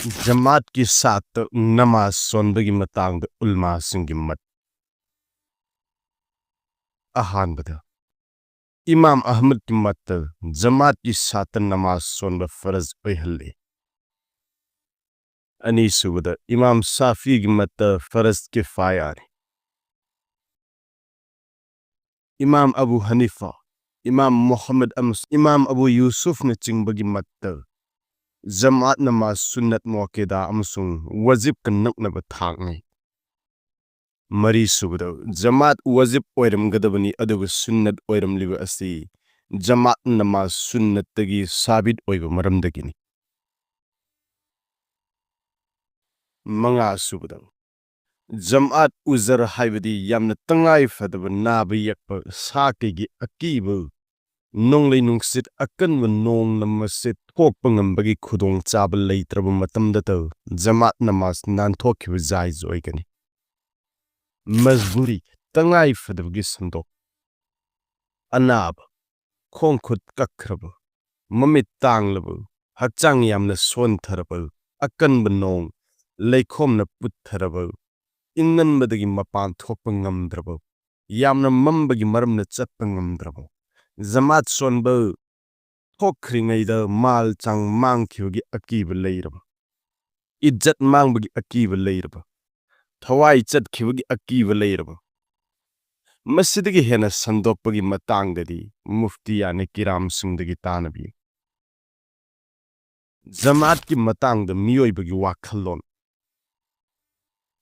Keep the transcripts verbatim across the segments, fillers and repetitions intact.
ꯖꯃꯥꯠꯀꯤ ꯁꯥꯠꯇ ꯅꯃꯥꯖ ꯁꯣꯟꯕꯒꯤ ꯃꯇꯥꯡꯗ ꯎꯂꯃꯥꯁꯤꯡꯒꯤ ꯃꯠ꯫ ꯑꯍꯥꯟꯕꯗ, ꯏꯃꯥꯝ ꯑꯍꯃꯗꯀꯤ ꯃꯠꯇ ꯖꯃꯥꯠꯀꯤ ꯁꯥꯠꯇ ꯅꯃꯥꯖ ꯁꯣꯟꯕ ꯐꯔꯖ ꯑꯣꯏꯍꯜꯂꯤ꯫ ꯑꯅꯤꯁꯨꯕꯗ, ꯏꯃꯥꯝ ꯁꯥꯐꯤꯒꯤ ꯃꯠꯇ ꯐꯔꯖ ꯀꯤꯐꯥꯌꯥꯅꯤ꯫ ꯏꯃꯥꯝ ꯑꯕꯨ ꯍꯅꯤꯐꯥ, ꯏꯃꯥꯝ ꯃꯨꯍꯝꯃꯗ ꯑꯃꯁꯨꯡ ꯏꯃꯥꯝ ꯑꯕꯨ ꯌꯨꯁꯨꯐꯅꯆꯤꯡꯕꯒꯤ ꯃꯠꯇ ꯖꯃꯥꯠ ꯅꯃꯥꯖ ꯁꯨꯟꯅꯠ ꯃꯨꯑꯛꯀꯦꯗꯥ ꯑꯃꯁꯨꯡ ꯋꯥꯖꯤꯕꯀ ꯅꯛꯅꯕ ꯊꯥꯛꯅꯤ꯫ ꯃꯔꯤꯁꯨꯕꯗ, ꯖꯃꯥꯠ ꯋꯥꯖꯤꯕ ꯑꯣꯏꯔꯝꯒꯗꯕꯅꯤ, ꯑꯗꯨꯒ ꯁꯨꯟꯅꯠ ꯑꯣꯏꯔꯝꯂꯤꯕ ꯑꯁꯤ ꯖꯃꯥꯠ ꯅꯃꯥꯖ ꯁꯨꯟꯅꯠꯇꯒꯤ ꯁꯥꯕꯤꯠ ꯑꯣꯏꯕ ꯃꯔꯝꯗꯒꯤꯅꯤ꯫ ꯃꯉꯥꯁꯨꯕꯗ, ꯖꯃꯥꯠ ꯎꯖꯔ ꯍꯥꯏꯕꯗꯤ ꯌꯥꯝꯅ ꯇꯉꯥꯏ ꯐꯗꯕ ꯅꯥꯕ ꯌꯦꯛꯄ, ꯁꯥ ꯀꯩꯒꯤ ꯑꯀꯤꯕ, ꯅꯣꯡꯂꯩ ꯅꯨꯡꯁꯤꯠ ꯑꯀꯟꯕ ꯅꯣꯡ ꯅꯃꯁꯤꯠ ꯊꯣꯛꯄ ꯉꯝꯕꯒꯤ ꯈꯨꯗꯣꯡꯆꯥꯕ ꯂꯩꯇ꯭ꯔꯕ ꯃꯇꯝꯗꯇ ꯖꯃꯥꯠ ꯅꯃꯥꯖ ꯅꯥꯟꯊꯣꯛꯈꯤꯕ ꯖꯥꯏꯖ ꯑꯣꯏꯒꯅꯤ꯫ ꯃꯖꯕꯨꯔꯤ, ꯇꯉꯥꯏ ꯐꯗꯕꯒꯤ ꯁꯟꯗꯣꯛ꯫ ꯑꯅꯥꯕ, ꯈꯣꯡ ꯈꯨꯠ ꯀꯛꯈ꯭ꯔꯕ, ꯃꯃꯤꯠ ꯇꯥꯡꯂꯕ, ꯍꯛꯆꯥꯡ ꯌꯥꯝꯅ ꯁꯣꯟꯊꯔꯕ, ꯑꯀꯟꯕ ꯅꯣꯡ, ꯂꯩꯈꯣꯝꯅ ꯄꯨꯠꯊꯔꯕ, ꯏꯪꯉꯟꯕꯗꯒꯤ ꯃꯄꯥꯟ ꯊꯣꯛꯄ ꯉꯝꯗ꯭ꯔꯕ, ꯌꯥꯝꯅ ꯃꯝꯕꯒꯤ ꯃꯔꯝꯅ ꯆꯠꯄ ꯉꯝꯗ꯭ꯔꯕ, ꯖꯃꯥꯠ ꯁꯣꯟꯕ ꯊꯣꯛꯈ꯭ꯔꯤꯉꯩꯗ ꯃꯥꯜ ꯆꯥꯡ ꯃꯥꯡꯈꯤꯕꯒꯤ ꯑꯀꯤꯕ ꯂꯩꯔꯕ, ꯏꯖꯠ ꯃꯥꯡꯕꯒꯤ ꯑꯀꯤꯕ ꯂꯩꯔꯕ, ꯊꯋꯥꯏ ꯆꯠꯈꯤꯕꯒꯤ ꯑꯀꯤꯕ ꯂꯩꯔꯕ, ꯃꯁꯤꯗꯒꯤ ꯍꯦꯟꯅ ꯁꯟꯗꯣꯛꯄꯒꯤ ꯃꯇꯥꯡꯗꯗꯤ ꯃꯨꯐꯇꯤꯌꯥꯅꯦ ꯀꯤꯔꯥꯝꯁꯤꯡꯗꯒꯤ ꯇꯥꯅꯕꯤꯌꯨ꯫ ꯖꯃꯥꯠꯀꯤ ꯃꯇꯥꯡꯗ ꯃꯤꯑꯣꯏꯕꯒꯤ ꯋꯥꯈꯜꯂꯣꯟ꯫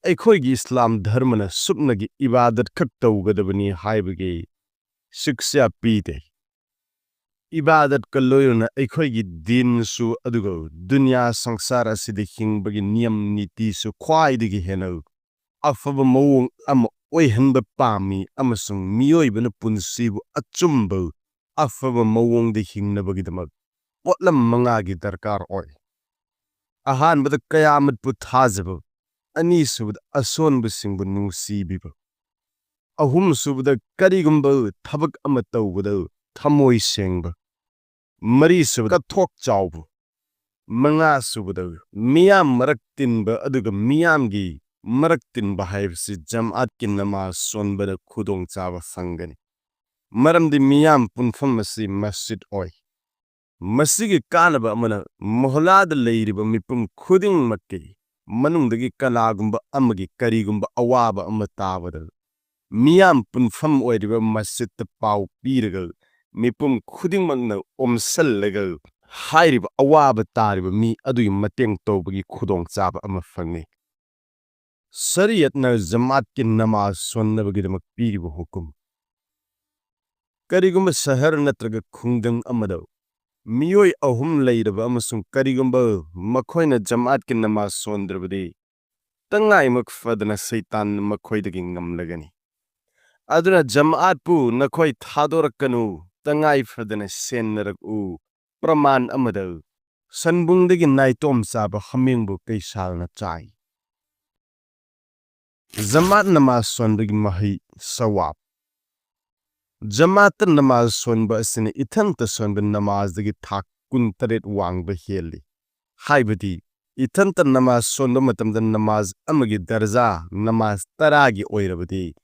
ꯑꯩꯈꯣꯏꯒꯤ ꯏꯁꯂꯥꯝ ꯙꯔꯃꯅ ꯁꯨꯞꯅꯒꯤ ꯏꯕꯥꯗꯠ ꯈꯛ ꯇꯧꯒꯗꯕꯅꯤ ꯍꯥꯏꯕꯒꯤ ꯁꯤꯛꯁꯥ ꯄꯤꯗꯦ꯫ ꯏꯕꯥꯗꯠꯀ ꯂꯣꯏꯅꯅ ꯑꯩꯈꯣꯏꯒꯤ ꯗꯤꯟꯁꯨ, ꯑꯗꯨꯒ ꯗꯨꯅꯤꯌꯥ ꯁꯪꯁꯥꯔ ꯑꯁꯤꯗ ꯍꯤꯡꯕꯒꯤ ꯅꯤꯌꯝ ꯅꯤꯇꯤꯁꯨ ꯈ꯭ꯋꯥꯏꯗꯒꯤ ꯍꯦꯟꯅ ꯑꯐꯕ ꯃꯑꯣꯡ ꯑꯃ ꯑꯣꯏꯍꯟꯕ ꯄꯥꯝꯃꯤ, ꯑꯃꯁꯨꯡ ꯃꯤꯑꯣꯏꯕꯅ ꯄꯨꯟꯁꯤꯕꯨ ꯑꯆꯨꯝꯕ, ꯑꯐꯕ ꯃꯑꯣꯡꯗ ꯍꯤꯡꯅꯕꯒꯤꯗꯃꯛ ꯄꯣꯠꯂꯝ ꯃꯉꯥꯒꯤ ꯗꯔꯀꯥꯔ ꯑꯣꯏ꯫ ꯑꯍꯥꯟꯕꯗ, ꯀꯌꯥꯃꯠꯄꯨ ꯊꯥꯖꯕ, ꯑꯅꯤꯁꯨꯕꯗ, ꯑꯁꯣꯟꯕꯁꯤꯡꯕꯨ ꯅꯨꯡꯁꯤꯕꯤꯕ, ꯑꯍꯨꯝꯁꯨꯕꯗ, ꯀꯔꯤꯒꯨꯝꯕ ꯊꯕꯛ ꯑꯃ ꯇꯧꯕꯗ ꯊꯃꯣꯏ ꯁꯦꯡꯕ, ꯃꯔꯤꯁꯨꯕꯗ, ꯀꯠꯊꯣꯛ ꯆꯥꯎꯕ, ꯃꯉꯥ ꯁꯨꯕꯗ, ꯃꯤꯌꯥꯝ ꯃꯔꯛ ꯇꯤꯟꯕ ꯑꯗꯨꯒ ꯃꯤꯌꯥꯝꯒꯤ ꯃꯔꯛ ꯇꯤꯟꯕ ꯍꯥꯏꯕꯁꯤ ꯖꯃꯥꯠꯀꯤ ꯅꯃꯥꯖ ꯁꯣꯟꯕꯗ ꯈꯨꯗꯣꯡꯆꯥꯕ ꯐꯪꯒꯅꯤ꯫ ꯃꯔꯝꯗꯤ ꯃꯤꯌꯥꯝ ꯄꯨꯟꯐꯝ ꯑꯁꯤ ꯃꯁꯖꯤꯗ ꯑꯣꯏ꯫ ꯃꯁꯤꯒꯤ ꯀꯥꯟꯅꯕ ꯑꯃꯅ ꯃꯣꯍꯜꯂꯥꯗ ꯂꯩꯔꯤꯕ ꯃꯤꯄꯨꯝ ꯈꯨꯗꯤꯡꯃꯛꯀꯤ ꯃꯅꯨꯡꯗꯒꯤ ꯀꯅꯥꯒꯨꯝꯕ ꯑꯃꯒꯤ ꯀꯔꯤꯒꯨꯝꯕ ꯑꯋꯥꯕ ꯑꯃ ꯇꯥꯕꯗ ꯃꯤꯌꯥꯝ ꯄꯨꯟꯐꯝ ꯑꯣꯏꯔꯤꯕ ꯃꯁꯖꯤꯗꯇ ꯄꯥꯎ ꯄꯤꯔꯒ ꯃꯤꯄꯨꯝ ꯈꯨꯗꯤꯡꯃꯛꯅ ꯑꯣꯝꯁꯜꯂꯒ ꯍꯥꯏꯔꯤꯕ ꯑꯋꯥꯕ ꯇꯥꯔꯤꯕ ꯃꯤ ꯑꯗꯨꯒꯤ ꯃꯇꯦꯡ ꯇꯧꯕꯒꯤ ꯈꯨꯗꯣꯡꯆꯥꯕ ꯑꯃ ꯐꯪꯏ꯫ ꯁꯔꯤꯌꯠꯅ ꯖꯃꯥꯠꯀꯤ ꯅꯃꯥꯖ ꯁꯣꯟꯅꯕꯒꯤꯗꯃꯛ ꯄꯤꯔꯤꯕ ꯍꯨꯀꯨꯝ꯫ ꯀꯔꯤꯒꯨꯝꯕ ꯁꯍꯔ ꯅꯠꯇ꯭ꯔꯒ ꯈꯨꯡꯒꯪ ꯑꯃꯗ ꯃꯤꯑꯣꯏ ꯑꯍꯨꯝ ꯂꯩꯔꯕ ꯑꯃꯁꯨꯡ ꯀꯔꯤꯒꯨꯝꯕ ꯃꯈꯣꯏꯅ ꯖꯃꯥꯠꯀꯤ ꯅꯃꯥꯖ ꯁꯣꯟꯗ꯭ꯔꯕꯗꯤ, ꯇꯉꯥꯏꯃꯛ ꯐꯗꯅ ꯁꯩꯇꯥꯟꯅ ꯃꯈꯣꯏꯗꯒꯤ ꯉꯝꯂꯒꯅꯤ꯫ ꯑꯗꯨꯅ ꯖꯃꯥꯠꯄꯨ ꯅꯈꯣꯏ ꯊꯥꯗꯣꯔꯛꯀꯅꯨ, ꯇꯉꯥꯏ ꯐꯗꯅ ꯁꯦꯟꯅꯔꯛꯎ꯫ ꯄ꯭ꯔꯃꯥꯟ ꯑꯃꯗ, ꯁꯟꯕꯨꯡꯗꯒꯤ ꯅꯥꯏꯇꯣꯝ ꯆꯥꯕ ꯍꯥꯃꯦꯡꯕꯨ ꯀꯩꯁꯥꯜꯅ ꯆꯥꯏ꯫ ꯖꯃꯥꯠ ꯅꯃꯥꯖ ꯁꯣꯟꯕꯒꯤ ꯃꯍꯩ ꯁꯋꯥꯕ꯫ ꯖꯃꯥꯠꯇ ꯅꯃꯥꯖ ꯁꯣꯟꯕ ꯑꯁꯤꯅ ꯏꯊꯟꯇ ꯁꯣꯟꯕ ꯅꯃꯥꯖꯗꯒꯤ ꯊꯥꯛ ꯀꯨꯟꯇꯔꯦꯠ ꯋꯥꯡꯕ ꯍꯦꯜꯂꯤ꯫ ꯍꯥꯏꯕꯗꯤ, ꯏꯊꯟꯇ ꯅꯃꯥꯖ ꯁꯣꯟꯕ ꯃꯇꯝꯗ ꯅꯃꯥꯖ ꯑꯃꯒꯤ ꯗꯔꯖꯥ ꯅꯃꯥꯖ ꯇꯔꯥꯒꯤ ꯑꯣꯏꯔꯕꯗꯤ,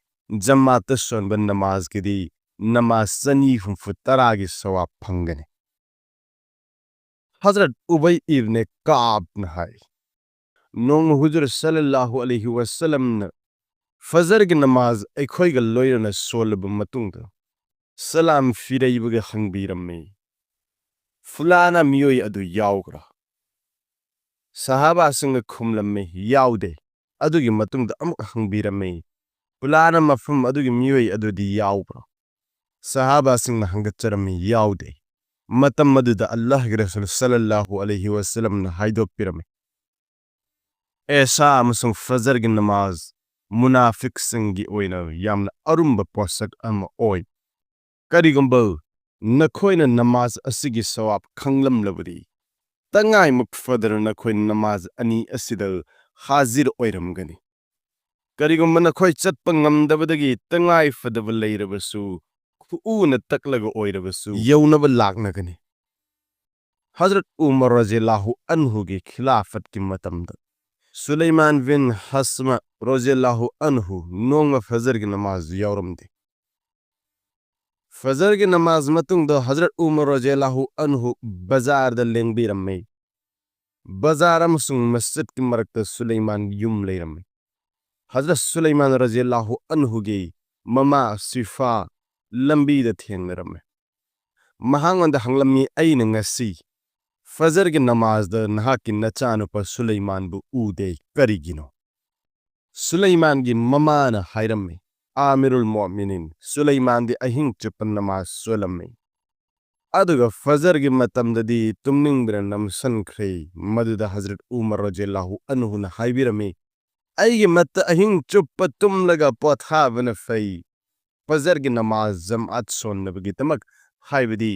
ꯖꯃꯥꯠꯇ ꯁꯣꯟꯕ ꯅꯃꯥꯖꯒꯤꯗꯤ ꯅꯃꯥꯖ ꯆꯅꯤ ꯍꯨꯝꯐꯨ ꯇꯔꯥꯒꯤ ꯁꯋꯥꯕ ꯐꯪꯒꯅꯤ꯫ ꯍꯖꯔꯠ ꯎꯕꯩ ꯏꯕꯅꯦ ꯀꯥꯕꯅ ꯍꯥꯏ, ꯅꯣꯡꯃ ꯍꯨꯖꯨꯔ ꯁꯜꯂꯜꯂꯥꯍꯨ ꯑꯂꯩꯍꯤ ꯋꯁꯜꯂꯝꯅ ꯐꯖꯔꯒꯤ ꯅꯃꯥꯖ ꯑꯩꯈꯣꯏꯒ ꯂꯣꯏꯅꯅ ꯁꯣꯜꯂꯕ ꯃꯇꯨꯡꯗ, ꯁꯂꯥꯝ ꯐꯤꯔꯩꯕꯒ ꯍꯪꯕꯤꯔꯝꯃꯤ, "ꯐꯨꯂꯥꯅ ꯃꯤꯑꯣꯏ ꯑꯗꯨ ꯌꯥꯎꯕ꯭ꯔꯥ?" ꯁꯍꯥꯕꯥꯁꯤꯡꯅ ꯈꯨꯝꯂꯝꯃꯤ, "ꯌꯥꯎꯗꯦ"꯫ ꯑꯗꯨꯒꯤ ꯃꯇꯨꯡꯗ ꯑꯃꯨꯛ ꯍꯪꯕꯤꯔꯝꯃꯤ, "ꯐꯨꯂꯥꯅ ꯃꯐꯝ ꯑꯗꯨꯒꯤ ꯃꯤꯑꯣꯏ ꯑꯗꯨꯗꯤ ꯌꯥꯎꯕ꯭ꯔꯥ?" ꯁꯍꯥꯕꯥꯁꯤꯡꯅ ꯍꯪꯒꯠꯆꯔꯝꯃꯤ, "ꯌꯥꯎꯗꯦ"꯫ ꯃꯇꯝ ꯑꯗꯨꯗ ꯑꯜꯂꯥꯍꯒꯤ ꯔꯁꯨꯜ ꯁꯜꯂꯜꯂꯥꯍꯨ ꯑꯂꯩꯍꯤ ꯋꯁꯜꯂꯝꯅ ꯍꯥꯏꯗꯣꯛꯄꯤꯔꯝꯃꯤ, "ꯑꯦꯁꯥ ꯑꯃꯁꯨꯡ ꯐꯖꯔꯒꯤ ꯅꯃꯥꯖ ꯃꯨꯅꯥꯐꯤꯛꯁꯤꯡꯒꯤ ꯑꯣꯏꯅ ꯌꯥꯝꯅ ꯑꯔꯨꯝꯕ ꯄꯣꯠꯁꯛ ꯑꯃ ꯑꯣꯏ꯫ ꯀꯔꯤꯒꯨꯝꯕ ꯅꯈꯣꯏꯅ ꯅꯃꯥꯖ ꯑꯁꯤꯒꯤ ꯁꯋꯥꯕ ꯈꯪꯂꯝꯂꯕꯗꯤ, ꯇꯉꯥꯏꯃꯨꯛ ꯐꯗꯅ ꯅꯈꯣꯏ ꯅꯃꯥꯖ ꯑꯅꯤ ꯑꯁꯤꯗ ꯍꯥꯖꯤꯔ ꯑꯣꯏꯔꯝꯒꯅꯤ꯫ ꯀꯔꯤꯒꯨꯝꯕ ꯅꯈꯣꯏ ꯆꯠꯄ ꯉꯝꯗꯕꯗꯒꯤ ꯇꯉꯥꯏ ꯐꯗꯕ ꯂꯩꯔꯕꯁꯨ, ꯈꯨꯎꯅ ꯇꯛꯂꯒ ꯑꯣꯏꯔꯕꯁꯨ ꯌꯧꯅꯕ ꯂꯥꯛꯅꯒꯅꯤ"꯫ ꯍꯖꯔꯠ ꯎꯃꯔ ꯔꯣꯖꯤꯌꯥꯜꯂꯥꯍꯨ ꯑꯟꯍꯨꯒꯤ ꯈꯤꯂꯥꯐꯠꯀꯤ ꯃꯇꯝꯗ ꯁꯨꯂꯩꯃꯥꯟ ꯕꯤꯟ ꯍꯁꯃ ꯔꯣꯖꯤꯌꯥꯜꯂꯥꯍꯨ ꯑꯟꯍꯨ ꯅꯣꯡꯃ ꯐꯖꯔꯒꯤ ꯅꯃꯥꯖ ꯌꯥꯎꯔꯝꯗꯦ꯫ ꯐꯖꯔꯒꯤ ꯅꯃꯥꯖ ꯃꯇꯨꯡꯗ ꯍꯖꯔꯠ ꯎꯃꯔ ꯔꯣꯖꯤꯌꯥꯜꯂꯥꯍꯨ ꯑꯟꯍꯨ ꯕꯖꯥꯔꯗ ꯂꯦꯡꯕꯤꯔꯝꯃꯤ꯫ ꯕꯖꯥꯔ ꯑꯃꯁꯨꯡ ꯃꯁꯖꯤꯗꯀꯤ ꯃꯔꯛꯇ ꯁꯨꯂꯩꯃꯥꯟꯒꯤ ꯌꯨꯝ ꯂꯩꯔꯝꯃꯤ꯫ ꯍꯖꯔꯠ ꯁꯨꯂꯩꯃꯥꯟ ꯔꯣꯖꯤꯌꯥꯜꯂꯥꯍꯨ ꯑꯟꯍꯨꯒꯤ ꯃꯃꯥ ꯁꯤꯐꯥ ꯂꯝꯕꯤꯗ ꯊꯦꯡꯅꯔꯝꯃꯤ꯫ ꯃꯍꯥꯛꯉꯣꯟꯗ ꯍꯪꯂꯝꯃꯤ, "ꯑꯩꯅ ꯉꯁꯤ ꯐꯖꯔꯒꯤ ꯅꯃꯥꯖꯗ ꯅꯍꯥꯛꯀꯤ ꯅꯆꯥꯅꯨꯄꯥ ꯁꯨꯂꯩꯃꯥꯟꯕꯨ ꯎꯗꯦ, ꯀꯔꯤꯒꯤꯅꯣ?" ꯁꯨꯂꯩꯃꯥꯟꯒꯤ ꯃꯃꯥꯅ ꯍꯥꯏꯔꯝꯃꯤ, "ꯑꯥꯃꯤꯔꯨꯜ ꯃꯣꯃꯤꯅꯤꯟ, ꯁꯨꯂꯩꯃꯥꯟꯗꯤ ꯑꯍꯤꯡ ꯆꯨꯞꯄ ꯅꯃꯥꯖ ꯁꯣꯜꯂꯝꯃꯤ꯫ ꯑꯗꯨꯒ ꯐꯖꯔꯒꯤ ꯃꯇꯝꯗꯗꯤ ꯇꯨꯝꯅꯤꯡꯕꯅ ꯅꯝꯁꯟꯈ꯭ꯔꯦ꯫" ꯃꯗꯨꯗ ꯍꯖꯔꯠ ꯎꯃꯔ ꯔꯣꯖꯤꯌꯥꯜꯂꯥꯍꯨ ꯑꯟꯍꯨꯅ ꯍꯥꯏꯕꯤꯔꯝꯃꯤ, "ꯑꯩꯒꯤ ꯃꯠꯇ ꯑꯍꯤꯡ ꯆꯨꯞꯄ ꯇꯨꯝꯂꯒ ꯄꯣꯊꯥꯕꯅ ꯐꯩ꯫ ꯐꯖꯔꯒꯤ ꯅꯃꯥꯖ ꯖꯃꯥꯠ ꯁꯣꯟꯅꯕꯒꯤꯗꯃꯛ, ꯍꯥꯏꯕꯗꯤ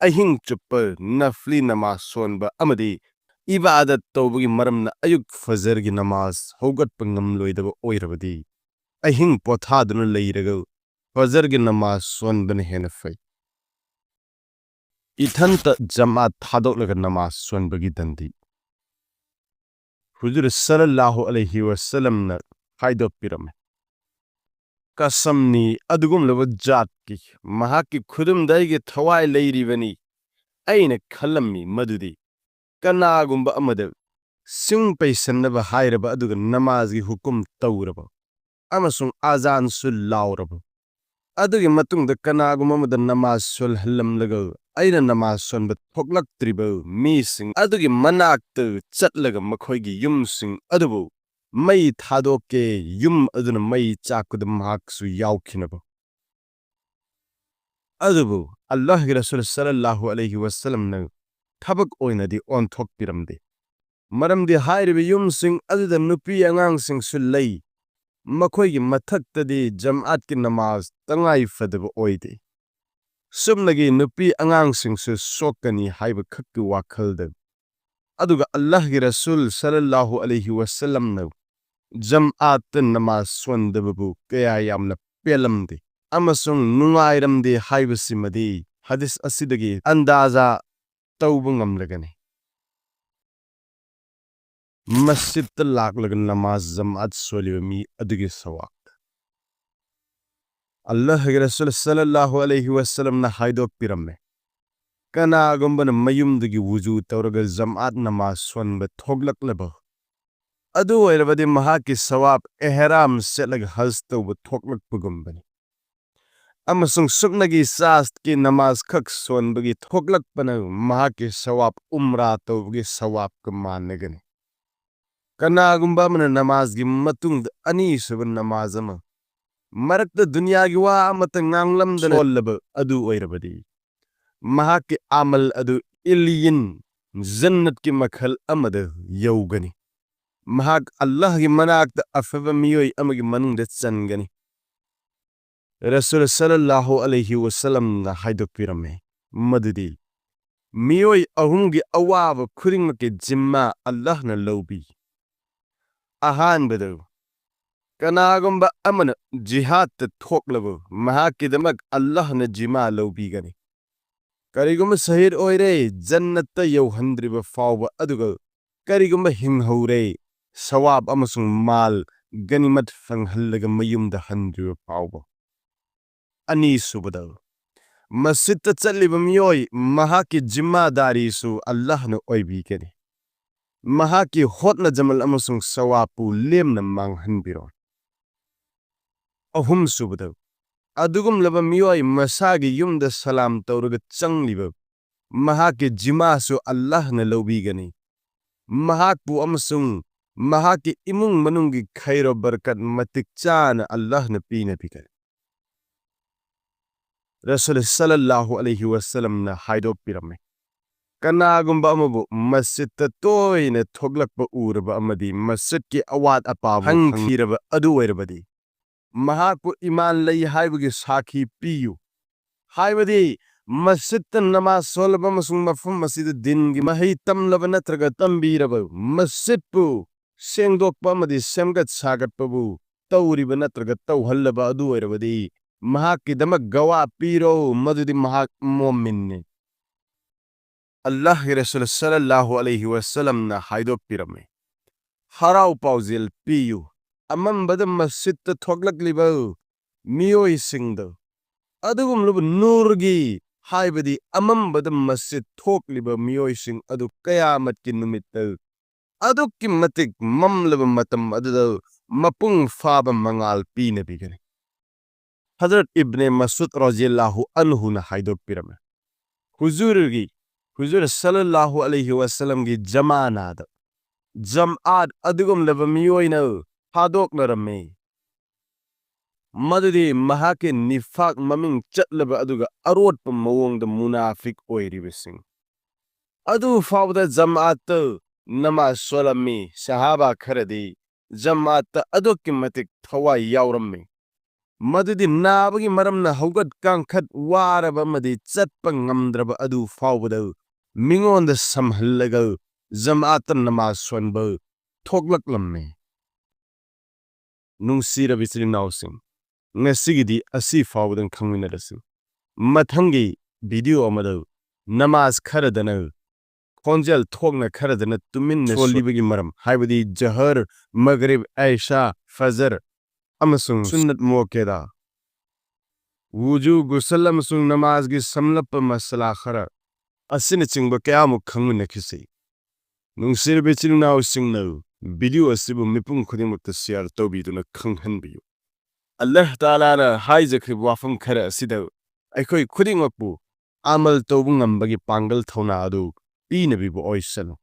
ꯑꯍꯤꯡ ꯆꯨꯞꯄ ꯅꯐꯂꯤ ꯅꯃꯥꯖ ꯁꯣꯟꯕ ꯑꯃꯗꯤ ꯏꯕꯥꯗꯠ ꯇꯧꯕꯒꯤ ꯃꯔꯝꯅ ꯑꯌꯨꯛ ꯐꯖꯔꯒꯤ ꯅꯃꯥꯖ ꯍꯧꯒꯠꯄ ꯉꯝꯂꯣꯏꯗꯕ ꯑꯣꯏꯔꯕꯗꯤ, ꯑꯍꯤꯡ ꯄꯣꯊꯥꯗꯨꯅ ꯂꯩꯔꯒ ꯐꯖꯔꯒꯤ ꯅꯃꯥꯖ ꯁꯣꯟꯕꯅ ꯍꯦꯟꯅ ꯐꯩ꯫ ꯏꯊꯟꯇ ꯖꯃꯥꯠ ꯊꯥꯗꯣꯛꯂꯒ ꯅꯃꯥꯖ ꯁꯣꯟꯕꯒꯤ ꯗꯟꯗꯤ꯫" ꯍꯨꯖꯨꯔ ꯁꯜꯂꯜꯂꯥꯍꯨ ꯑꯂꯩꯍꯤ ꯋꯁꯜꯂꯝꯅ ꯍꯥꯏꯗꯣꯛꯄꯤꯔꯝꯃꯤ, "ꯀꯁꯝꯅꯤ, ꯑꯗꯨꯒꯨꯝꯂꯕ ꯖꯥꯠꯀꯤ ꯃꯍꯥꯛꯀꯤ ꯈꯨꯗꯨꯝꯗ ꯑꯩꯒꯤ ꯊꯋꯥꯏ ꯂꯩꯔꯤꯕꯅꯤ꯫ ꯑꯩꯅ ꯈꯜꯂꯝꯃꯤ ꯃꯗꯨꯗꯤ ꯀꯅꯥꯒꯨꯝꯕ ꯑꯃꯗ ꯁꯤꯡ ꯄꯩꯁꯟꯅꯕ ꯍꯥꯏꯔꯕ ꯑꯗꯨꯒ ꯅꯃꯥꯖꯒꯤ ꯍꯨꯀꯨꯝ ꯇꯧꯔꯕ ꯑꯃꯁꯨꯡ ꯑꯖꯥꯟꯁꯨ ꯂꯥꯎꯔꯕ ꯑꯗꯨꯒꯤ ꯃꯇꯨꯡꯗ ꯀꯅꯥꯒꯨꯝꯕ ꯑꯃꯗ ꯅꯃꯥꯖ ꯁꯣꯜꯍꯜꯂꯝꯂꯒ ꯑꯩꯅ ꯅꯃꯥꯖ ꯁꯣꯟꯕ ꯊꯣꯛꯂꯛꯇ꯭ꯔꯤꯕ ꯃꯤꯁꯤꯡ ꯑꯗꯨꯒꯤ ꯃꯅꯥꯛꯇ ꯆꯠꯂꯒ ꯃꯈꯣꯏꯒꯤ ꯌꯨꯝꯁꯤꯡ ꯑꯗꯨꯕꯨ ꯃꯩ ꯊꯥꯗꯣꯛꯀꯦ, ꯌꯨꯝ ꯑꯗꯨꯅ ꯃꯩ ꯆꯥꯛꯄꯗ ꯃꯍꯥꯛꯁꯨ ꯌꯥꯎꯈꯤꯅꯕ꯫" ꯑꯗꯨꯕꯨ ꯑꯜꯂꯥꯍꯒꯤ ꯔꯁꯨꯜ ꯁꯜꯂꯜꯂꯥꯍꯨ ꯑꯂꯩꯍꯤ ꯋꯁꯜꯂꯝꯅ ꯊꯕꯛ ꯑꯣꯏꯅꯗꯤ ꯑꯣꯟꯊꯣꯛꯄꯤꯔꯝꯗꯦ꯫ ꯃꯔꯝꯗꯤ ꯍꯥꯏꯔꯤꯕ ꯌꯨꯝꯁꯤꯡ ꯑꯗꯨꯗ ꯅꯨꯄꯤ ꯑꯉꯥꯡꯁꯤꯡꯁꯨ ꯂꯩ꯫ ꯃꯈꯣꯏꯒꯤ ꯃꯊꯛꯇꯗꯤ ꯖꯃꯥꯠꯀꯤ ꯅꯃꯥꯖ ꯇꯉꯥꯏ ꯐꯗꯕ ꯑꯣꯏꯗꯦ꯫ ꯁꯨꯞꯅꯒꯤ ꯅꯨꯄꯤ ꯑꯉꯥꯡꯁꯤꯡꯁꯨ ꯁꯣꯛꯀꯅꯤ ꯍꯥꯏꯕ ꯈꯛꯀꯤ ꯋꯥꯈꯜꯗ꯫ ꯑꯗꯨꯒ ꯑꯜꯂꯥꯍꯒꯤ ꯔꯁꯨꯜ ꯁꯜꯂꯜꯂꯥꯍꯨ ꯑꯂꯩꯍꯤ ꯋꯁꯜꯂꯝꯅ ꯖꯃꯥꯠꯇ ꯅꯃꯥꯖ ꯁꯣꯟꯗꯕꯕꯨ ꯀꯌꯥ ꯌꯥꯝꯅ ꯄꯦꯜꯂꯝꯗꯦ ꯑꯃꯁꯨꯡ ꯅꯨꯡꯉꯥꯏꯔꯝꯗꯦ ꯍꯥꯏꯕꯁꯤꯃꯗꯤ ꯍꯗꯤꯁ ꯑꯁꯤꯗꯒꯤ ꯑꯟꯗꯥꯖꯥ ꯇꯧꯕ ꯉꯝꯂꯒꯅꯤ꯫ ꯃꯁꯖꯤꯗꯇ ꯂꯥꯛꯂꯒ ꯅꯃꯥꯖ ꯖꯃꯥꯠ ꯁꯣꯜꯂꯤꯕ ꯃꯤ ꯑꯗꯨꯒꯤ ꯁꯋꯥꯕ꯫ ꯑꯜꯂꯥꯍꯒꯤ ꯔꯁꯨꯜ ꯁꯜꯂꯜꯂꯥꯍꯨ ꯑꯂꯩꯍꯤ ꯋꯁꯜꯂꯝꯅ ꯍꯥꯏꯗꯣꯛꯄꯤꯔꯝꯃꯦ, ꯀꯅꯥꯒꯨꯝꯕꯅ ꯃꯌꯨꯝꯗꯒꯤ ꯋꯨꯖꯨ ꯇꯧꯔꯒ ꯖꯃꯥꯠ ꯅꯃꯥꯖ ꯁꯣꯟꯕ ꯊꯣꯛꯂꯛꯂꯕ ꯑꯗꯨ ꯑꯣꯏꯔꯕꯗꯤ ꯃꯍꯥꯛꯀꯤ ꯁꯋꯥꯕ ꯑꯦꯍꯔꯥꯝ ꯁꯦꯠꯂꯒ ꯍꯖ ꯇꯧꯕ ꯊꯣꯛꯂꯛꯄꯒꯨꯝꯕꯅꯤ꯫ ꯑꯃꯁꯨꯡ ꯁꯨꯞꯅꯒꯤ ꯆꯥꯁꯠꯀꯤ ꯅꯃꯥꯖ ꯈꯛ ꯁꯣꯟꯕꯒꯤ ꯊꯣꯛꯂꯛꯄꯅ ꯃꯍꯥꯛꯀꯤ ꯁꯋꯥꯕ ꯎꯝꯔꯥ ꯇꯧꯕꯒꯤ ꯁꯋꯥꯕꯀ ꯃꯥꯟꯅꯒꯅꯤ꯫ ꯀꯅꯥꯒꯨꯝꯕ ꯑꯃꯅ ꯅꯃꯥꯖꯒꯤ ꯃꯇꯨꯡꯗ ꯑꯅꯤꯁꯨꯕ ꯅꯃꯥꯖ ꯑꯃ, ꯃꯔꯛꯇ ꯗꯨꯅꯤꯌꯥꯒꯤ ꯋꯥ ꯑꯃꯠꯇ ꯉꯥꯡꯂꯝꯗꯅ ꯁꯣꯜꯂꯕ ꯑꯗꯨ ꯑꯣꯏꯔꯕꯗꯤ, ꯃꯍꯥꯛꯀꯤ ꯑꯃꯜ ꯑꯗꯨ ꯏꯜꯂꯤꯌꯤꯟ, ꯖꯟꯅꯠꯀꯤ ꯃꯈꯜ ꯑꯃꯗ ꯌꯧꯒꯅꯤ꯫ ꯃꯍꯥꯛ ꯑꯜꯂꯥꯍꯒꯤ ꯃꯅꯥꯛꯇ ꯑꯐꯕ ꯃꯤꯑꯣꯏ ꯑꯃꯒꯤ ꯃꯅꯨꯡꯗ ꯆꯟꯒꯅꯤ꯫ ꯔꯁꯨꯜ ꯁꯜꯂꯜꯂꯥꯍꯨ ꯑꯂꯩꯍꯤ ꯋꯁꯜꯂꯝꯅ ꯍꯥꯏꯗꯣꯛꯄꯤꯔꯝꯃꯤ ꯃꯗꯨꯗꯤ, ꯃꯤꯑꯣꯏ ꯑꯍꯨꯝꯒꯤ ꯑꯋꯥꯕ ꯈꯨꯗꯤꯡꯃꯛꯀꯤ ꯖꯤꯝꯃꯥ ꯑꯜꯂꯥꯍꯅ ꯂꯧꯕꯤ꯫ ꯑꯍꯥꯟꯕꯗ, ꯀꯅꯥꯒꯨꯝꯕ ꯑꯃꯅ ꯖꯤꯍꯥꯗꯇ ꯊꯣꯛꯂꯕ ꯃꯍꯥꯛꯀꯤꯗꯃꯛ ꯑꯜꯂꯥꯍꯅ ꯖꯤꯃꯥ ꯂꯧꯕꯤꯒꯅꯤ꯫ ꯀꯔꯤꯒꯨꯝꯕ ꯁꯍꯤꯗ ꯑꯣꯏꯔꯦ, ꯖꯟꯅꯠꯇ ꯌꯧꯍꯟꯗ꯭ꯔꯤꯕ ꯐꯥꯎꯕ, ꯑꯗꯨꯒ ꯀꯔꯤꯒꯨꯝꯕ ꯍꯤꯡꯍꯧꯔꯦ, ꯁꯋꯥꯕ ꯑꯃꯁꯨꯡ ꯃꯥꯜ ꯒꯅꯤꯃꯠ ꯐꯪꯍꯜꯂꯒ ꯃꯌꯨꯝꯗ ꯍꯟꯗ꯭ꯔꯤꯕ ꯐꯥꯎꯕ꯫ ꯑꯅꯤꯁꯨꯕꯗ, ꯃꯁꯖꯤꯗꯇ ꯆꯠꯂꯤꯕ ꯃꯤꯑꯣꯏ, ꯃꯍꯥꯛꯀꯤ ꯖꯤꯝꯃꯥꯗꯥꯔꯤꯁꯨ ꯑꯜꯂꯥꯍꯅ ꯑꯣꯏꯕꯤꯒꯅꯤ꯫ ꯃꯍꯥꯛꯀꯤ ꯍꯣꯠꯅꯖꯃꯜ ꯑꯃꯁꯨꯡ ꯁꯋꯥꯕꯄꯨ ꯂꯦꯝꯅ ꯃꯥꯡꯍꯟꯕꯤꯔꯣꯏ꯫ ꯑꯍꯨꯝꯁꯨꯕꯗ, ꯑꯗꯨꯒꯨꯝꯂꯕ ꯃꯤꯑꯣꯏ ꯃꯁꯥꯒꯤ ꯌꯨꯝꯗ ꯁꯂꯥꯝ ꯇꯧꯔꯒ ꯆꯪꯂꯤꯕ ꯃꯍꯥꯛꯀꯤ ꯖꯤꯃꯥꯁꯨ ꯑꯜꯂꯥꯍꯅ ꯂꯧꯕꯤꯒꯅꯤ꯫ ꯃꯍꯥꯛꯄꯨ ꯑꯃꯁꯨꯡ ꯃꯍꯥꯛꯀꯤ ꯏꯃꯨꯡ ꯃꯅꯨꯡꯒꯤ ꯈꯩꯔꯣ ꯕꯔꯀꯠ ꯃꯇꯤꯛ ꯆꯥꯅ ꯑꯜꯂꯥꯍꯅ ꯄꯤꯅꯕꯤꯒꯅꯤ꯫ ꯔꯁꯨꯜ ꯁꯜꯂꯜꯂꯥꯍꯨ ꯑꯂꯩꯍꯤ ꯋꯁꯜꯂꯝꯅ ꯍꯥꯏꯗꯣꯛꯄꯤꯔꯝꯃꯤ, ꯀꯅꯥꯒꯨꯝꯕ ꯑꯃꯕꯨ ꯃꯁꯖꯤꯗꯇ ꯇꯣꯏꯅ ꯊꯣꯛꯂꯛꯄ ꯎꯔꯕ ꯑꯃꯗꯤ ꯃꯁꯖꯤꯗꯀꯤ ꯑꯋꯥꯠ ꯑꯄꯥꯕꯨ ꯍꯪꯊꯤꯔꯕ ꯑꯗꯨ ꯑꯣꯏꯔꯕꯗꯤ, ꯃꯍꯥꯛꯄꯨ ꯏꯃꯥꯟ ꯂꯩ ꯍꯥꯏꯕꯒꯤ ꯁꯥꯈꯤ ꯄꯤꯌꯨ꯫ ꯍꯥꯏꯕꯗꯤ, ꯃꯁꯖꯤꯗꯇ ꯅꯃꯥꯖ ꯁꯣꯜꯂꯕ ꯑꯃꯁꯨꯡ ꯃꯐꯝ ꯑꯁꯤꯗ ꯗꯤꯟꯒꯤ ꯃꯍꯩ ꯇꯝꯂꯕ ꯅꯠꯇ꯭ꯔꯒ ꯇꯝꯕꯤꯔꯕ, ꯃꯁꯖꯤꯗꯄꯨ ꯁꯦꯡꯗꯣꯛꯄ ꯑꯃꯗꯤ ꯁꯦꯝꯒꯠ ꯁꯥꯒꯠꯄꯕꯨ ꯇꯧꯔꯤꯕ ꯅꯠꯇ꯭ꯔꯒ ꯇꯧꯍꯜꯂꯕ ꯑꯗꯨ ꯑꯣꯏꯔꯕꯗꯤ, ꯃꯍꯥꯛꯀꯤꯗꯃꯛ ꯒꯋꯥ ꯄꯤꯔꯣ, ꯃꯗꯨꯗꯤ ꯃꯍꯥꯛ ꯃꯣꯃꯤꯟꯅꯤ꯫ ꯑꯜꯂꯥꯍꯒꯤ ꯔꯁꯨꯜ ꯁꯜꯂꯜꯂꯥꯍꯨ ꯑꯂꯩꯍꯤ ꯋꯁꯜꯂꯝꯅ ꯍꯥꯏꯗꯣꯛꯄꯤꯔꯝꯃꯤ, "ꯍꯔꯥꯎ ꯄꯥꯎꯖꯦꯜ ꯄꯤꯌꯨ, ꯑꯃꯝꯕꯗ ꯃꯁꯖꯤꯗꯇ ꯊꯣꯛꯂꯛꯂꯤꯕ ꯃꯤꯑꯣꯏꯁꯤꯡꯗ꯫ ꯑꯗꯨꯒꯨꯝꯂꯕ ꯅꯨꯔꯒꯤ, ꯍꯥꯏꯕꯗꯤ ꯑꯃꯝꯕꯗ ꯃꯁꯖꯤꯗ ꯊꯣꯛꯂꯤꯕ ꯃꯤꯑꯣꯏꯁꯤꯡ ꯑꯗꯨ ꯀꯌꯥꯃꯠꯀꯤ ꯅꯨꯃꯤꯠꯇ ꯑꯗꯨꯛꯀꯤ ꯃꯇꯤꯛ ꯃꯝꯂꯕ ꯃꯇꯝ ꯑꯗꯨꯗ ꯃꯄꯨꯡ ꯐꯥꯕ ꯃꯉꯥꯜ ꯄꯤꯅꯕꯤꯒꯅꯤ"꯫ ꯍꯖꯔꯠ ꯏꯕꯅꯦ ꯃꯁꯨꯗ ꯔꯣꯖꯤꯌꯜꯂꯥꯍꯨ ꯑꯟꯍꯨꯅ ꯍꯥꯏꯗꯣꯛꯄꯤꯔꯝꯃꯤ, ꯍꯨꯖꯨꯔꯒꯤ, ꯍꯨꯖꯨꯔ ꯁꯜꯂꯜꯂꯥꯍꯨ ꯑꯂꯩꯍꯤ ꯋꯁꯜꯂꯝꯒꯤ ꯖꯃꯥꯅꯥꯗ ꯖꯝꯑꯥꯠ ꯑꯗꯨꯒꯨꯝꯂꯕ ꯃꯤꯑꯣꯏꯅ ꯊꯥꯗꯣꯛꯅꯔꯝꯃꯤ, ꯃꯗꯨꯗꯤ ꯃꯍꯥꯛꯀꯤ ꯅꯤꯐꯥꯛ ꯃꯃꯤꯡ ꯆꯠꯂꯕ ꯑꯗꯨꯒ ꯑꯔꯣꯠꯄ ꯃꯑꯣꯡꯗ ꯃꯨꯅꯥꯐꯤꯛ ꯑꯣꯏꯔꯤꯕꯁꯤꯡ ꯑꯗꯨ ꯐꯥꯎꯕꯗ ꯖꯃꯥꯠꯇ ꯅꯃꯥꯖ ꯁꯣꯜꯂꯝꯃꯤ꯫ ꯁꯍꯥꯕꯥ ꯈꯔꯗꯤ ꯖꯃꯥꯠꯇ ꯑꯗꯨꯛꯀꯤ ꯃꯇꯤꯛ ꯊꯋꯥꯏ ꯌꯥꯎꯔꯝꯃꯤ, ꯃꯗꯨꯗꯤ ꯅꯥꯕꯒꯤ ꯃꯔꯝꯅ ꯍꯧꯒꯠ ꯀꯥꯡꯈꯠ ꯋꯥꯔꯕ ꯑꯃꯗꯤ ꯆꯠꯄ ꯉꯝꯗ꯭ꯔꯕ ꯑꯗꯨ ꯐꯥꯎꯕꯗ ꯃꯤꯉꯣꯟꯗ ꯁꯝꯍꯜꯂꯒ ꯖꯃꯥꯠꯇ ꯅꯃꯥꯖ ꯁꯣꯟꯕ ꯊꯣꯛꯂꯛꯂꯝꯃꯤ꯫ ꯅꯨꯡꯁꯤꯔꯕ ꯏꯆꯤꯜ ꯏꯅꯥꯎꯁꯤꯡ, ꯉꯁꯤꯒꯤꯗꯤ ꯑꯁꯤ ꯐꯥꯎꯕꯗꯪ ꯈꯪꯃꯤꯟꯅꯔꯁꯤ꯫ ꯃꯊꯪꯒꯤ ꯚꯤꯗꯤꯑꯣ ꯑꯃꯗ ꯅꯃꯥꯖ ꯈꯔꯗꯅ ꯈꯣꯟꯖꯦꯜ ꯊꯣꯛꯅ ꯈꯔꯗꯅ ꯇꯨꯃꯤꯟꯅ ꯁꯣꯜꯂꯤꯕꯒꯤ ꯃꯔꯝ, ꯍꯥꯏꯕꯗꯤ ꯖꯍꯔ, ꯃꯒꯔꯤꯕ, ꯑꯩꯁꯥ, ꯐꯖꯔ ꯑꯃꯁꯨꯡ ꯁꯨꯟꯅꯠ ꯃꯨꯑꯛꯀꯦꯗꯥ, ꯋꯨꯖꯨ, ꯒꯨꯁꯜ ꯑꯃꯁꯨꯡ ꯅꯃꯥꯖꯒꯤ ꯁꯝꯂꯞꯄ ꯃꯁꯂꯥ ꯈꯔ ꯑꯁꯤꯅꯆꯤꯡꯕ ꯀꯌꯥꯃꯨꯛ ꯈꯪꯃꯤꯟꯅꯈꯤꯁꯤ꯫ ꯅꯨꯡꯁꯤꯔꯕ ꯏꯆꯤꯜ ꯏꯅꯥꯎꯁꯤꯡꯅ ꯚꯤꯗꯤꯑꯣ ꯑꯁꯤꯕꯨ ꯃꯤꯄꯨꯝ ꯈꯨꯗꯤꯡꯃꯛꯇ ꯁꯤꯌꯥꯔ ꯇꯧꯕꯤꯗꯨꯅ ꯈꯪꯍꯟꯕꯤꯌꯨ꯫ ꯑꯜꯂꯥꯍ ꯇꯥꯂꯥꯅ ꯍꯥꯏꯖꯈ꯭ꯔꯤꯕ ꯋꯥꯐꯝ ꯈꯔ ꯑꯁꯤꯗ ꯑꯩꯈꯣꯏ ꯈꯨꯗꯤꯡꯃꯛꯄꯨ ꯑꯃꯜ ꯇꯧꯕ ꯉꯝꯕꯒꯤ ꯄꯥꯡꯒꯜ ꯊꯧꯅꯥ ꯑꯗꯨ ꯄꯤꯅꯕꯤꯕ ꯑꯣꯏꯁꯅꯨ꯫